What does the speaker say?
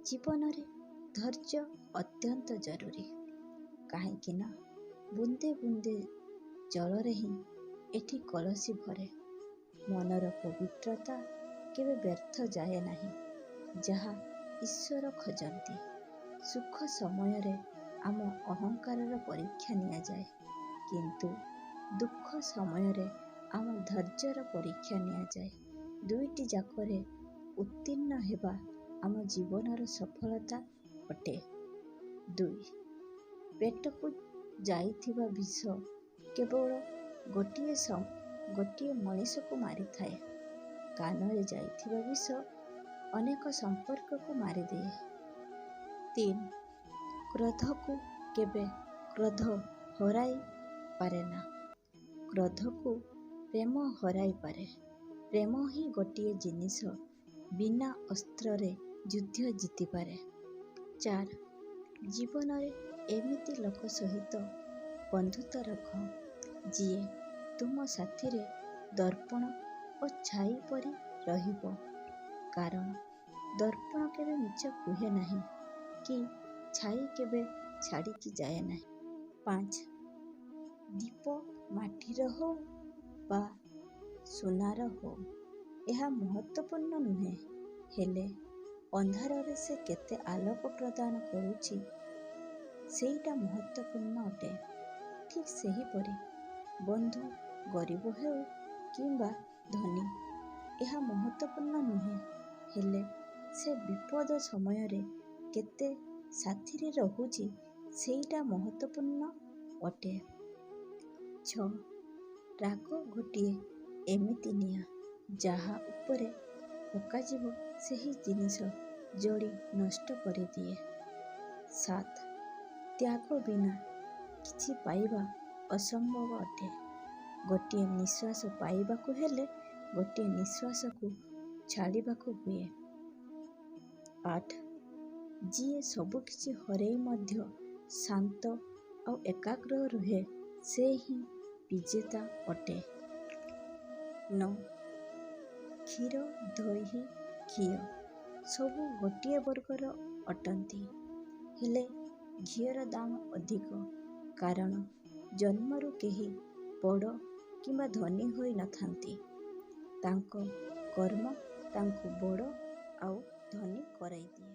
ଜୀବନରେ ଧୈର୍ଯ୍ୟ ଅତ୍ୟନ୍ତ ଜରୁରୀ, କାହିଁକି ନା ବୁନ୍ଦେ ବୁନ୍ଦେ ଜଳରେ ହିଁ ଏଠି କଳସୀ ଭରେ। ମନର ପବିତ୍ରତା କେବେ ବ୍ୟର୍ଥ ଯାଏ ନାହିଁ, ଯାହା ଈଶ୍ୱର ଖୋଜନ୍ତି। ସୁଖ ସମୟରେ ଆମ ଅହଙ୍କାରର ପରୀକ୍ଷା ନିଆଯାଏ, କିନ୍ତୁ ଦୁଃଖ ସମୟରେ ଆମ ଧୈର୍ଯ୍ୟର ପରୀକ୍ଷା ନିଆଯାଏ। ଦୁଇଟି ଯାକରେ ଉତ୍ତୀର୍ଣ୍ଣ ହେବା ଆମ ଜୀବନର ସଫଳତା ଅଟେ। 2. ପେଟକୁ ଯାଇଥିବା ବିଷ କେବଳ ଗୋଟିଏ ମଣିଷକୁ ମାରିଥାଏ, କାନରେ ଯାଇଥିବା ବିଷ ଅନେକ ସମ୍ପର୍କକୁ ମାରିଦିଏ। 3. କ୍ରୋଧକୁ କେବେ କ୍ରୋଧ ହରାଇ ପାରେନା, କ୍ରୋଧକୁ ପ୍ରେମ ହରାଇପାରେ। ପ୍ରେମ ହିଁ ଗୋଟିଏ ଜିନିଷ ବିନା ଅସ୍ତ୍ରରେ ଯୁଦ୍ଧ ଜିତିପାରେ। 4. ଜୀବନରେ ଏମିତି ଲୋକ ସହିତ ବନ୍ଧୁତା ରଖ, ଯିଏ ତୁମ ସାଥିରେ ଦର୍ପଣ ଓ ଛାଇ ପରି ରହିବ। କାରଣ ଦର୍ପଣ କେବେ ମିଛ କୁହେ ନାହିଁ କି ଛାଇ କେବେ ଛାଡ଼ିକି ଯାଏ ନାହିଁ। 5. ଦୀପ ମାଟିର ହଉ ବା ସୁନାର ହଉ, ଏହା ମହତ୍ତ୍ୱପୂର୍ଣ୍ଣ ନୁହେଁ, ହେଲେ ଅନ୍ଧାରରେ ସେ କେତେ ଆଲୋକ ପ୍ରଦାନ କରୁଛି ସେଇଟା ମହତ୍ତ୍ୱପୂର୍ଣ୍ଣ ଅଟେ। ଠିକ୍ ସେହିପରି ବନ୍ଧୁ ଗରିବ ହେଉ କିମ୍ବା ଧନୀ, ଏହା ମହତ୍ତ୍ୱପୂର୍ଣ୍ଣ ନୁହେଁ, ହେଲେ ସେ ବିପଦ ସମୟରେ କେତେ ସାଥିରେ ରହୁଛି ସେଇଟା ମହତ୍ତ୍ୱପୂର୍ଣ୍ଣ ଅଟେ। 6. ରାଗ ଗୋଟିଏ ଏମିତି ନିଆଁ, ଯାହା ଉପରେ ପକାଯିବ ସେହି ଜିନିଷ ଜଳି ନଷ୍ଟ କରିଦିଏ। 7. ତ୍ୟାଗ ବିନା କିଛି ପାଇବା ଅସମ୍ଭବ ଅଟେ। ଗୋଟିଏ ନିଶ୍ୱାସ ପାଇବାକୁ ହେଲେ ଗୋଟିଏ ନିଶ୍ୱାସକୁ ଛାଡ଼ିବାକୁ ହୁଏ। 8. ଯିଏ ସବୁକିଛି ହରେଇ ମଧ୍ୟ ଶାନ୍ତ ଆଉ ଏକାଗ୍ର ରୁହେ, ସେ ହିଁ ବିଜେତା ଅଟେ। 9. କ୍ଷୀର, ଦହି, ଘିଅ ସବୁ ଗୋଟିଏ ବର୍ଗର ଅଟନ୍ତି, ହେଲେ ଘିଅର ଦାମ ଅଧିକ, କାରଣ ଜନ୍ମରୁ କେହି ବଡ଼ କିମ୍ବା ଧନୀ ହୋଇନଥାନ୍ତି, ତାଙ୍କ କର୍ମ ତାଙ୍କୁ ବଡ଼ ଆଉ ଧନୀ କରାଇଦିଏ।